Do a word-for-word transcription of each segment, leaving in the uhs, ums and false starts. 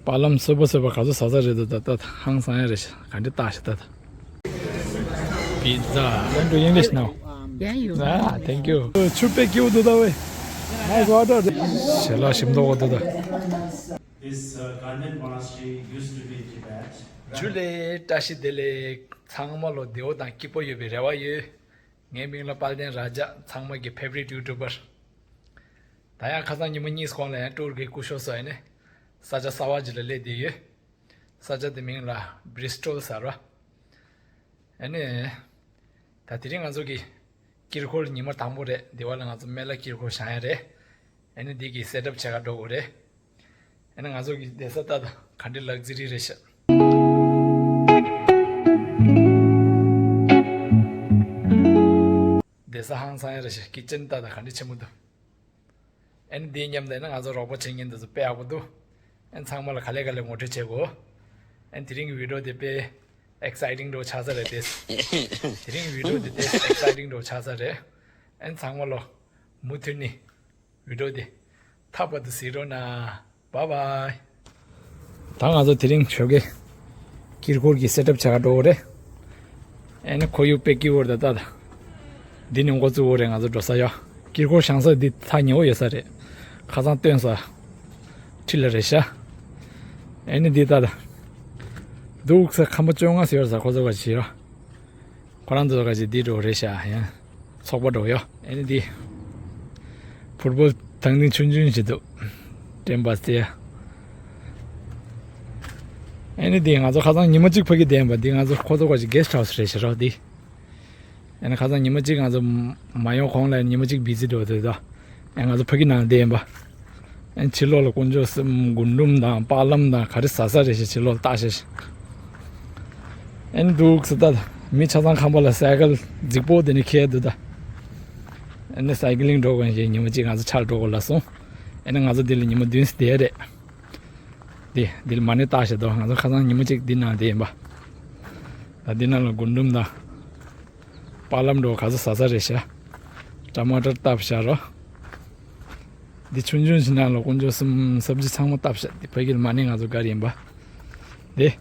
པ་ལམ་སོས་པ་སོས་པ་ག་ཚོད་ཟ་ས་རེད་འདུག་ད་ད་ཧང་སང་ཡ་རེད་ཤག་ག་འདྲ་བཏགས་ཤག་ད་ད། Pizza. Can do English now? Yeah, you. Ah, thank you. ཆུ་དཔེ་སྐྱིད་པོ་འདུག་ད་ཝེ། Nice water. ཞལ་ལག་ཞིམ་མདོག་པོ་འདུག་ད། This uh, convent monastery used to be in Tibet. ཇུ་ལེ། བཀྲ་ཤིས་བདེ་ལེགས། ཚང་མ་ལོ་བདེ་པོ་དང་སྐྱིད་པོ་ཡོད་པའི་རེ་བ་ཡོད། ངའི་མིང་ལ་དཔལ་ལྡན་ར་ཇ། ཚང་མ་གི་favorite YouTuber། ད་ཡང་ཁ་སང་ཉི་མ་གཉིས་གོང་ལ་ཡང་ཊུར་གི་སྐུ་ཞབས་སུ་ཨ་ནི་ས་ཆ་གསར་པ་ཅིག་ལ་སླེབས་བསྡད་ཡོད། ས་ཆ་དེ་མིང་ལ་Bristol ཟེར་བ། ཨ་ནི་ད་དེ་རིང་ང་ཚོ་གི་དཀྱིལ་འཁོར་ཉི་མ་དང་པོ་རེད། འདི་བ་ལ་ང་ཚོ་སྨན་བླ་དཀྱིལ་འཁོར་བཞེངས་ཡ་རེད། ཨ་ནི་འདི་གི་སེ་ཊབ་བྱེད་ག་འགྲོ་དགོས་རེད། ཨ་ནི་ང་ཚོ་གི་བསྡད་ས་ད་ད་ག་འདྲའི་ལག་ཛི་རི་རེད་ཤག་བསྡད་ས་ཧང་སང་ཡ་རེད་ཤག་ཀི་ཅན་ད་ད་ག་འདྲའི་ཆེན་པོ་འདུག་ཨ་ནི་འདིའི་མཉམ་དུ་ཨ་ནི་ང་ཚོ་རོགས་པ་བྱེད་མཁན་འདི་ཚོ་དཔེ་ཡག་པོ་འདུག་ཨ་ནི་ཚང་མ་ལ་ག་ལེ་ག་ལེ་ངོ་སྤྲོད་བྱེད་དགོས། ཨ་ནི་དེ་རིང་གི་བི་ཌི་ཡོ་དེ་དཔེ་ཨེག་སའི་ཊིང་འདྲ་བོ་ཆགས་ས་རེད་དེ། དེ་རིང་གི་བི་ཌི་ཡོ་དེ་དཔེ་ཨེག་སའི་ཊིང་འདྲ་བོ་ཆགས་ས་རེད། ཨ་ནི་ཚང་མ་ལོ་མུ་མཐུད་ནས་བི་ཌི་ཡོ་དེ་མཐའ་བར་དུ་གཟིགས་རོགས་གནང་། བཱའི་བཱའི། ད་ང་ཚོ་དེ་རིང་ཞོགས་ཀས་དཀྱིལ་འཁོར་གྱི་སེ་ཊབ་བྱེད་ག་འགྲོ་གི་རེད། ཨ་ནི་ཁོར་ཡུག་དཔེ་སྐྱིད་པོ་རེད་ད་ད། འདི་ནས་འགོ་བཙུགས་པ་རེད་ང་ཚོ་འགྲོ་ས་ཡ། དཀྱིལ་འཁོར་བཞེངས་ས་འདི་ཐག་ཉེ་པོ་ཡོད་ས་རེད། ཁ་སང་སྟོན་ས་འཁྲིས་ལ་རེད་ཤག་ཨ་ནི་འདི་ད་ད། འདུག་ས་ཁང་པ་བཅོ་ལྔ་ཟེར་ཡོད་ས་ཁོ་ཚོ་ག་ཞིག་ཡོད། ཁོ་རང་ཚོ་ག་ཞིག་འདི་འགྲོ་རེད་ཤག་ཡང་ཚོགས་པ་འགྲོ་ཡོད། ཨ་ནི་འདི་ཕུཊ་བོལ་དང་འདི་ཆུང་ཆུང་ཞིག་འདུག་ཊེམ་པ་སི་དེ། ཨ་ནི་འདི་ང་ཚོ་ཁ་སང་ཉི་མ་གཅིག་ཕ་གི་བསྡད་ཡིན་པ། འདི་ང་ཚོ་ཁོ་ཚོ་ག་ཞིག་གེ་སི་ཊི་ཧའུ་སི་རེད་ཤག་རོགས་འདི། ཨ་ནི་ཁ་སང་ཉི་མ་གཅིག་ང་ཚོ་མ་ཡོང་གོང་ལ་ཉི་མ་གཅིག་བི་ཛི་འགྲོ་དེ་ད། ཨ་ང་ཚོ་ཕ་གི་ནང་བསྡད་ཡིན་པ། ཨ་ཕྱི་ལོགས་ལ་དཀོན་མཆོག་གསུམ་རྒུན་འབྲུམ་དང་པགས་ལམ་དང་ག་རེ་ཟ་ས་རེད་ཤག་ཕྱི་ལོགས་ལ་བལྟ་ཤག་ཤག་ཨ་ནི་འདུག་ས་ད་མི་ཆ་ཚང་ཁང་པ་ལ་སའི་ཀལ་རྫིག་པོ་དེ་ནི་ཁྱེར་འདུག་ད། ཨ་ནི་སའི་ཀི་ལིང་འགྲོ་དགོས་ཞེས་ཉི་མ་གཅིག་ང་ཚོ་ཆར་འགྲོ་དགོས་ལ་སོང་། ཨ་ནི་ང་ཚོ་འདི་ལ་ཉི་མ་བདུན་ཙམ་བསྡད་རེད། འདི་འདི་ལ་མ་ཎི་བཏགས་ཤག་དོ། ང་ཚོ་ཁ་སང་ཉི་མ་གཅིག་འདི་ནང་བསྡད་ཡིན་པ། ད་འདི་ནང་ལ་རྒུན་འབྲུམ་དང་། པགས་ལམ་འགྲོ་ག་ཚོད་ཟ་ས་རེད་ཤག་ཊ་མ་ཊར་བཏབ་ཤག་རོ། འདི་ཆུང་ཆུང་ཞིག་ནང་ལ་དཀོན་མཆོག་གསུམ་སབ་ཇི་ཚང་མ་བཏབ་ཤག་འདི་ཕ་གི་ལ་མ་ཎི་ང་ཚོ་ག་རེ་ཡིན་པ། འདི།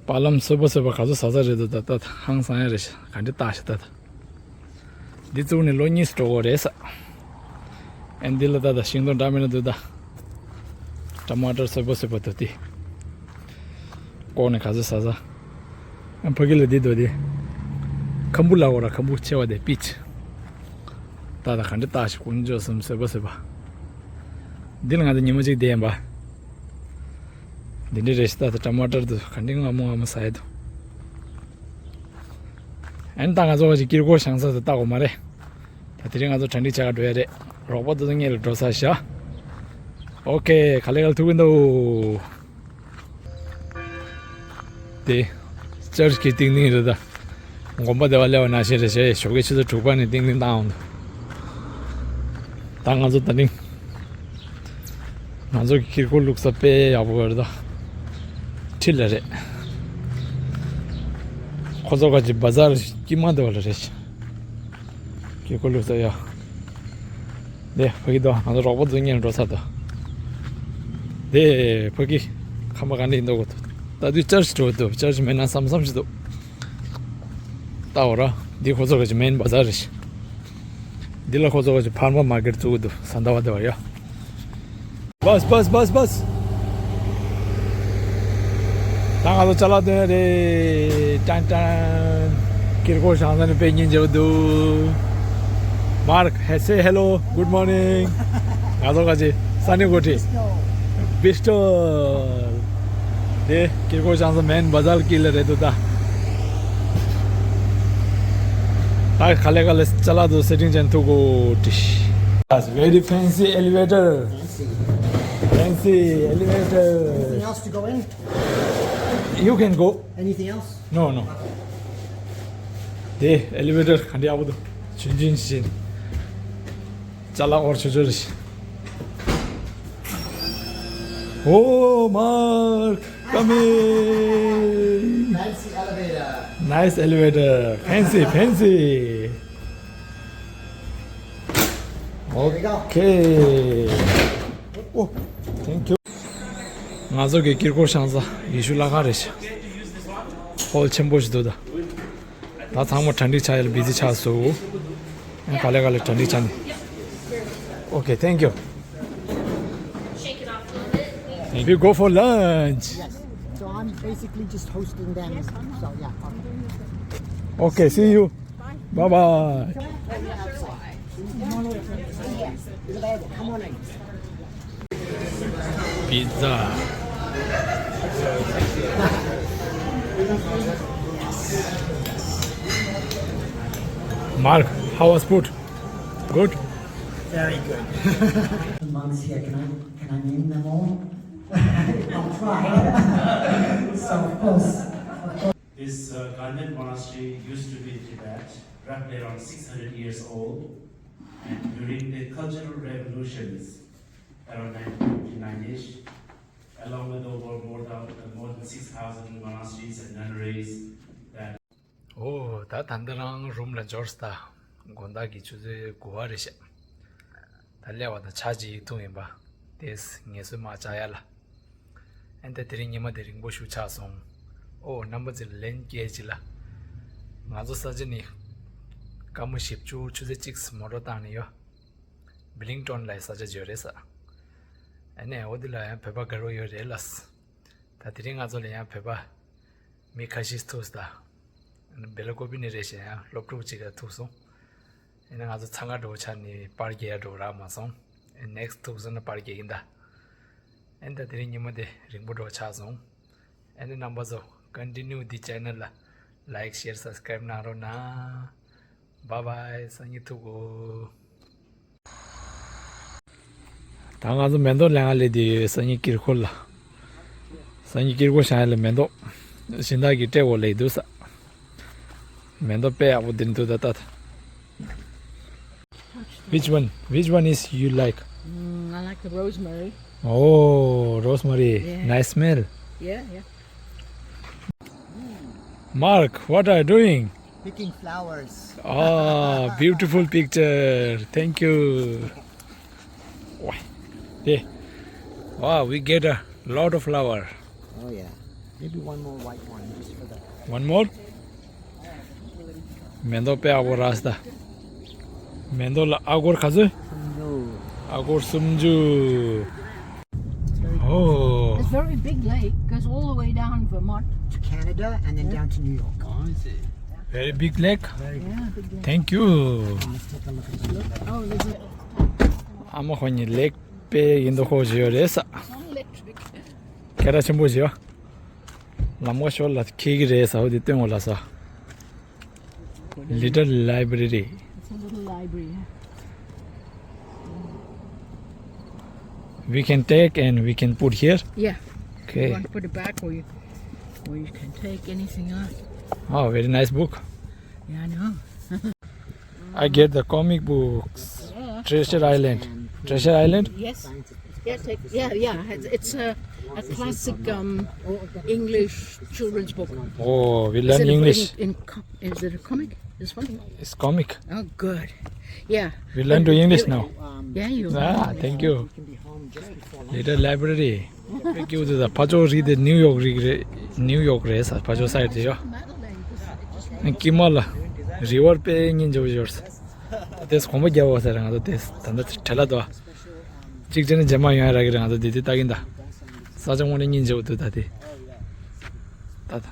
པགས་ལམ་སོས་པ་སོས་པ་ག་ཚོད་ཟ་ས་རེད་འདུག་ད་ད་ཧང་སང་ཡ་རེད་ཤག་ག་འདྲ་བཏགས་ཤག་ད་ད། འདི་བཙུགས་ནས་ལོ་གཉིས་སུ་འགྲོ་གི་རེད་ས། ཨ་འདི་ལ་ད་ད་ཤིང་སྡོང་འདྲ་མི་འདྲ་འདུག་ད། ཊ་མ་ཊར་སོས་པ་སོས་པ་འདུག་སྟེ། ལྐོག་ནས་ག་ཚོད་ཟ་ས། ཨ་ཕ་གི་ལ་འདི་འདུག་སྟེ། ཁམ་བུ་ལ་འོ་ར་ཁམ་བུ་ཆེ་བ་དེ་པིཆ། ད་ད་ག་འདྲ་བཏགས་ཤག་དཀོན་མཆོག་གསུམ་སོས་པ་སོས་པ། འདི་ལ་ང་ཚོ་ཉི་མ་གཅིག་བསྡད་ཡིན་པ། འདི་འདྲ་རེད་ཤག་ད་ད་ཊ་མ་ཊར་འདུག་ག་འདྲ་མངར་མོ་མངར་མོ་ཟ་ཡ་འདུག་ཨ་ནི་ད་ང་ཚོ་ག་ཞིག་དཀྱིལ་འཁོར་བཞེངས་ས་དེ་བལྟ་དགོས་མ་རེད། ད་དེ་རིང་ང་ཚོ་གྲ་སྒྲིག་བྱ་ག་འགྲོ་ཡ་རེད། རོགས་པ་ཚོ་སྔོན་ལ་འགྲོ་ཚར་ཤག་ཨོ་ཁེ། ག་ལེ་ག་ལེ་ཐུག་གི་འདུག་དེ་ཅར་ཆི་གི་ཏིང་ཏིང་རེད་ད། དགོན་པ་དེ་བ་སླེབས་པ་ནང་བཞིན་རེད་ཤག་ཞོགས་ཀའི་ཆུ་ཚོད་དྲུག་པ་ནས་ཏིང་ཏིང་བཏང་འོང་འདུག་ད་ང་ཚོ་ད་རིང་། ང་ཚོ་གི་དཀྱིལ་འཁོར་བླུགས་ས་དཔེ་ཡག་པོ་རེད་ད། འཁྲིས་ལ་རེད། ཁོ་ཚོ་ག་ཅིག་བ་ཛར་དཀྱིལ་མ་དེ་བ་ལ་རེད། དཀྱིལ་འཁོར་བླུགས་ས་ཡ། དེ་ཕ་གི་དོ་ང་ཚོ་རོགས་པ་ཚོ་སྔོན་འགྲོ་ཚར་དོ། དེ་ཕ་གི་ཁང་པ་ག་འདྲ་ཡིན་འདུག་གོ། ད་དུས་ཅར་ཆི་འགྲོ་འདུག་ཅར་ཆི་མེད་ན་བསམ་བསམ་ཞིག་འདུག་ལྟ་འོ་ར། འདི་ཁོ་ཚོ་ག་ཅིག་མེན་བ་ཛར་རེད། འདི་ལ་ཁོ་ཚོ་ག་ཅིག་ཕར་མ་མར་ཀེཊ་བཙུགས་འདུག་ཟ་འདྲ་བ་དེ་བ་ཡ། བཱས་བཱས་བཱས་བཱས། ད་ང་ཚོ་ཅ་ལག་འདོན་རེད། ཏན་ཏན། དཀྱིལ་འཁོར་བཞེངས་ས་ནི་དཔེ་སྙིང་རྗེ་པོ་འདུག་མར་ཧེ། Say hello, good morning. ང་ཚོ་ག་ཅིག་ས་ནི་གོ་ཁྲི། Bristol. དེ་དཀྱིལ་འཁོར་བཞེངས་ས་མེན་བ་ཛར་དཀྱིལ་ལ་རེད་འདུག་ད། ད་ག་ལེ་ག་ལེ་ཅ་ལག་ཏུ་སེ་ཊིང་ཅན་ཐུག་གོ་ཏི། That's very fancy elevator. Fancy elevator. Anything else to go in? You can go. Anything else? No, no. དེ་ཨེ་ལི་ཝེ་ཊར་ག་འདྲ་ཡག་པོ་འདུག་ཆུང་ཆུང་ཞིག་ཅ་ལག་འོར་ཆོ་ཆོ་རེད། Oh, Mark, come in. Fancy elevator. Nice elevator. Fancy, fancy. There we go. Okay. Oh, thank you. ང་ཚོ་གི་དཀྱིལ་འཁོར་བཤམས་ས་ཡེ་ཤུ་ལྷ་ཁང་རེད་ཤག་ཧོལ་ཆེན་པོ་ཞིག་འདུག་ད། ད་ཚང་མ་གྲ་སྒྲིག་ཆགས་ཡོད་ལ་བི་ཛི་ཆགས་སོང་། ཨ་ག་ལེ་ག་ལེ་གྲ་སྒྲིག་ཆགས་ནས། Okay, thank you. We go for lunch. Yes. So I'm basically just hosting them. So yeah. Okay, see you. Bye bye. Yes. Come on in. Pizza. Mark, how was food? Good? Very good. Monks here, can I, can I name them all? I'll try. So, of course, of course. This uh, Garnet Monastery used to be in Tibet, roughly around six hundred years old, and during the cultural revolutions around nineteen fifty-nine-ish, along with over more than, more than six thousand monasteries and nunneries that ཨོ། ད་ད་ལྟ་རང་རུམ་ལ་འབྱོར་སོང་། ད་དགོང་དག་གི་ཆུ་ཚོད་དགུ་པ་རེད་ཤག་ད་སླེབས་པ་དང་ཇ་ཅིག་འཐུང་ཡིན་པ། དེས་ངལ་གསོ་མར་བཅག་ཡ་ལ། ཨེ་ད་དེ་རིང་ཉི་མ་དེ་རིང་པོ་ཞིག་ཆགས་སོང་། ཨོ་རྣམ་པ་ཚོ་ལན་སྐྱེལ་ཅིག་ལ། ང་ཚོ་ས་ཆ་ནི་སྐར་མ་བཞི་བཅུ་ཆུ་ཚོད་གཅིག་མོ་ཊ་བཏང་ནས་ཡོད། བྷི་ལིང་ཊོན་ལ་ས་ཆ་ཅིག་ཡོད་རེད་ས། ཨ་ནི་འོ་དེ་ལ་ཡང་བོད་པ་དགའ་རོགས་ཡོད་རེད་ལ། ད་དེ་རིང་ང་ཚོ་ལ་ཡང་བོད་པ་མི་ཁ་ཤས་ཐུག་སོང་ད། བེ་ལ་ཀོ་པི་ནས་རེད་ཤག་ཡང་སློབ་ཕྲུག་ཅིག་ལ་ཐུག་སོང་། ཨ་ནི་ང་ཚོ་འཚང་ཁ་འདྲ་བོ་ཆགས་ནས་པར་རྒྱག་ཡ་འདྲ་བོ་རག་མ་སོང་། ཨ་ནེག་སི་ཊི་ཐུག་སོང་ན་པར་རྒྱག་གིན་ད། ཨ་ནི་ད་དེ་རིང་ཉི་མ་དེ་རིང་པོ་འདྲ་བོ་ཆགས་སོང་། ཨ་ནི་རྣམ་པ་ཚོ་ཀོན་ཊི་ནིའུ་འདི་ཆེ་ནལ་ལ་ལའིཀ་ཤེར་སབ་སི་ཀ་རའིབ་གནང་རོགས་གནང་། བཱའི་བཱའི། སང་ཉིན་ཐུག་གོ། ད་ང་ཚོ་མེ་ཏོག་ལེན་ག་སླེབས་བསྡད་ཡོད། སང་ཉིན་དཀྱིལ་འཁོར་ལ། སང་ཉིན་དཀྱིལ་འཁོར་བཤམས་ཡ་ལ་མེ་ཏོག་སྦྱིན་བདག་གིས་སྤྲད་དགོས་ལབ་འདུག་ས། མེ་ཏོག་དཔེ་ཡག་པོ་འདིར་འདུག་ད་ལྟ། Which one? Which one is you like? Mm, I like the rosemary. Oh, rosemary. Yeah. Nice smell. Yeah, yeah. Mark, what are you doing? Picking flowers. Oh, beautiful picture. Thank you. Wah. Hey. Wow, we get a lot of flower. Oh yeah. Maybe one more white one just for the One more? མེ་ཏོག་དཔེ་ཡག་པོ་རག་སོང་ད། མེ་ཏོག་ལ་ཨ་སྒོར་ག་ཚོད། སུམ་ཅུ། ཨ་སྒོར་སུམ་ཅུ། Oh. It's very big lake. Goes all the way down Vermont. To Canada and then down to New York. Oh, I see. Very big lake. Very big. Yeah, big lake. Thank you. Let's take a look at the Oh, there's a ཨ་མ་ཁོ་གཉིས་ལེགས་དཔེ་ཡིན་མདོག་ཁ་པོ་ཞིག་ཡོད་རེད་ས། Electric. སྐད་གྲགས་ཆེན་པོ་ཞིག་ཡོད། ལམ་ཁ་ཤོར་ལ་འཁེལ་གི་རེད་ཟེར་བ་དེ་སྟོན་དགོས་ལ་ས། Little library. It's a little library. We can take and we can put here. Yeah. You Okay. want to put it back, or you, or you can take anything out. Oh, very nice book. Yeah, I know. I get the comic books. Yeah. Treasure Island. Treasure Island? Yes. Yeah, take, yeah, yeah. It's, it's a, a classic um, English children's book. Oh, we Is learn it a- English. In, in, co- is it a comic? This one? It's comic. Oh, good. Yeah. We learn to English now. Yeah, you. Ah, thank you. Little library. དཔེ་སྐྱིད་པོ་འདུག་ད། ཕར་ཕྱོགས་རི་དེ་ནིའུ་ཡོག་རི་རེད། ནིའུ་ཡོག་རེད་ས། ཕར་ཕྱོགས་སའིཌ་དེ་ཡོ། ཨ་ཀི་མ་ལ་རི་བར་དཔེ་སྙིང་རྗེ་པོ་ཡོད་ས། དེས་གོམ་པ་རྒྱབ་པ་ཟེར། ང་ཚོ་དེས་ད་ལྟ་བྲེལ་ལ་འདུག་གཅིག་བྱས་ན་རྗེས་མ་ཡོང་ཡ་རག་གི་རེད། ང་ཚོ་དེ་དེ་ལྟ་གིན་ད། ས་ཆ་དངོས་གནས་སྙིང་རྗེ་པོ་འདུག་ད་དེ། ད་ད།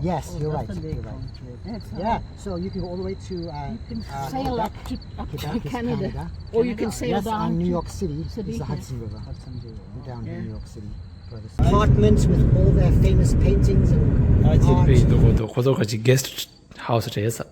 Yes, you're right. You're right. Yeah, so you can go all the way to uh, You can uh, sail up Quebec, to, up to Quebec is Canada, Canada. Or you can sail Yes, down and New to York City City, is the yeah. Hudson River. Hudson River. Down to Yeah. New York City. Further south. Apartments with all their famous paintings and ཨ་ཅེ་art. དཔེ་འདུག་གོ་འདུག་ཁོ་ཚོ་ག་ཅིག་གེ་སི་ཊི་ཧའུ་སི་རེད་ས།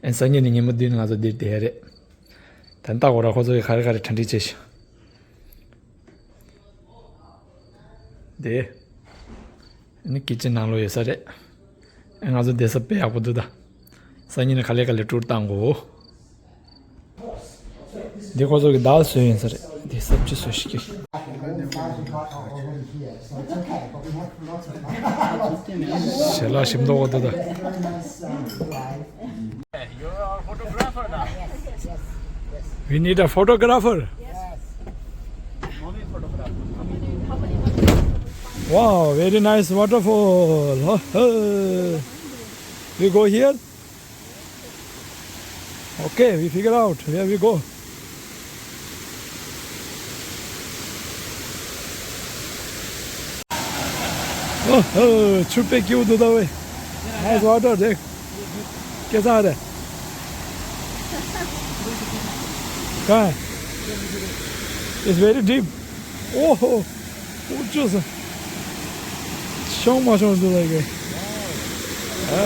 ཨན་སང་ཉིན་ནི་ཉི་མ་བདུན་ང་ཚོ་འདིར་བསྡད་རེད། ད་ལྟ་གོ་ར་ཁོ་ཚོ་གི་ག་རེ་ག་རེ་གྲ་སྒྲིག་བྱས་ཤག་དེ། ཨ་ནི་ཀི་ཅན་ནང་ལོགས་ཡོད་ས་རེད། ཨ་ང་ཚོ་བསྡད་ས་དཔེ་ཡག་པོ་འདུག་ད། སང་ཉིན་ནི་ག་ལེ་ག་ལེ་ཊུར་བཏང་གོ། འདི་ཁོ་ཚོ་གི་དཱལ་བཟོས་ཡིན་ས་རེད། འདི་སབ་ཇི་བཟོས་ཤིག་གི་ཞལ་ལག་ཞིམ་མདོག་ག་འདུག་ད། You're our photographer now. We need a photographer. Yes. Wow, very nice waterfall. Oh, oh. We go here? Okay, we figure out where we go. Oh, oh, ཆུ་དཔེ་སྐྱིད་པོ་འདུག་ད་ཝེ། Nice water, Jack. कैसा आ रहा है? कहाँ है? It's very deep. Oh, oh. ཨུ་ཅོ་ས། ཤོང་མ་ཤོང་ཟེར་ལ་གི། ཨ།